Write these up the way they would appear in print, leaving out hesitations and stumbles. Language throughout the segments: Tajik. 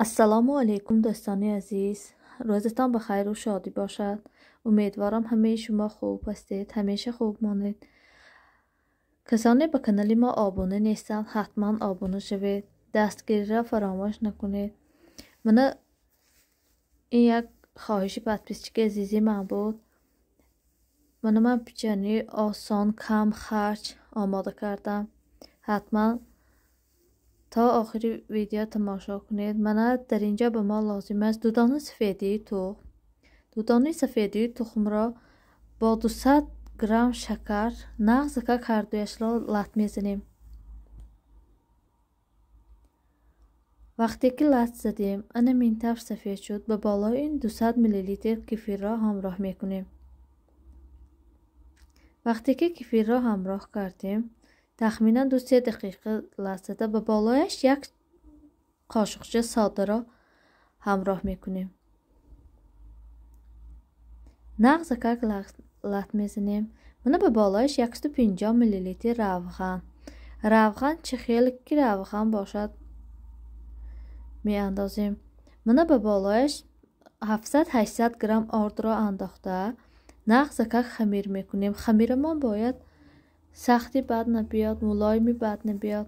Ассалому алайкум дӯстони азиз, рӯзатон ба хайру шодӣ бошад. Умедворам ҳамаи шумо хуб ҳастед, ҳамеша хуб монед. Касоне ба канали мо обуна нестанд, ҳатман обуна шавед, дастгириро фаромӯш накунед. Мана ин як хоҳиши подписчики азизи ман буд. Мана ман печени осон, кам харҷ омода кардам. Ҳатман то охири видео тамошо кунед. Мана дар инҷо ба мо лозим аст ду дона сафедии тухм. Ду донаи сафедии тухмро бо 200 грамм шакар нағзакак ҳардуяшро лат мезанем. Вақте ки лат задем, ана минтавр сафед шуд, ба болои ин 200 миллилитр кефирро ҳамроҳ мекунем. Вақте ки кефирро ҳамроҳ кардем, тахминан 2-3 дақиқа лат зада ба болояш як қошуқча содаро ҳамроҳ мекунем. Нағзакак лат мезанем. Мана ба болояш 150 миллилитр равған. Равған чӣ хел ки равған бошад меандозем. Мана ба болояш 700-800 грамм ордро андохта нағзакак хамир мекунем. Хамирамон бояд сахти бад набиёд, мулоими бад набиёд.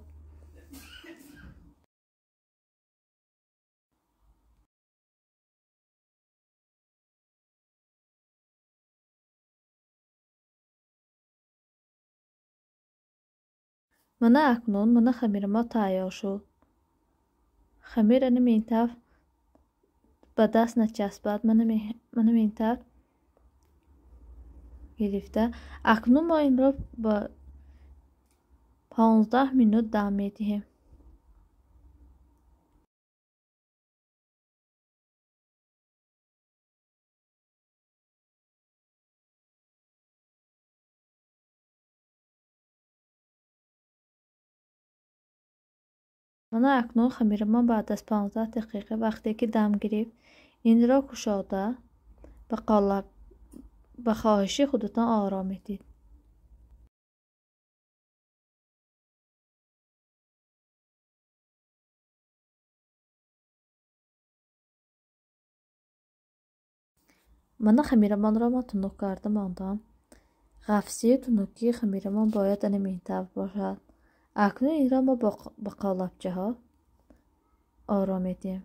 Мана акнун мана хамирамо тайёр шуд. Хамир ана минтавр ба даст начаспад, мана минтавр гирифта. Акнун мо инро ба 15 минут дам медиҳем. Мана акнун хамирамон баъд аз 15 дақиқа вақте ки дам гирифт, инро кушода ба қолаб ба хоҳиши худатон оро медиҳед. Мана хамирамонро ман тунук карда мондам. Ғафсии тунукии хамирамон бояд ана минтавр бошад. Акнун инро мо ба қолабчаҳо оро медиҳем.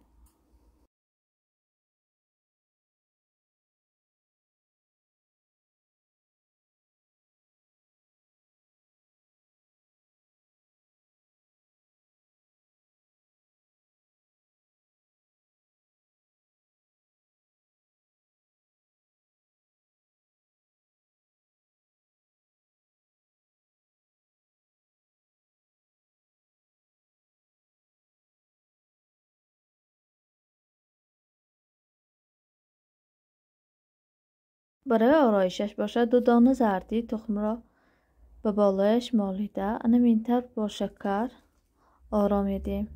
Барои ороишаш бошад, ду дона зардии тухмро ба болояш молида, ана минтавр бо шакар оро медиҳем.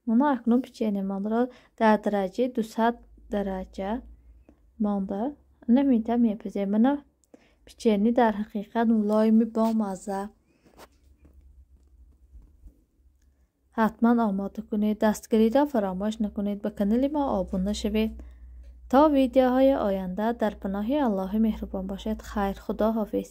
Мана акнун печенемонро дар дараҷаи 200 дараҷа монда ана минтавр мепазем. Мана печени дар ҳақиқат мулоими бомазза. Ҳатман омода кунед, дастгириро фаромӯш накунед, ба канали мо обуна шавед. То видеоҳои оянда дар паноҳи Аллоҳи меҳрубон бошед. Хайр, худо ҳофиз.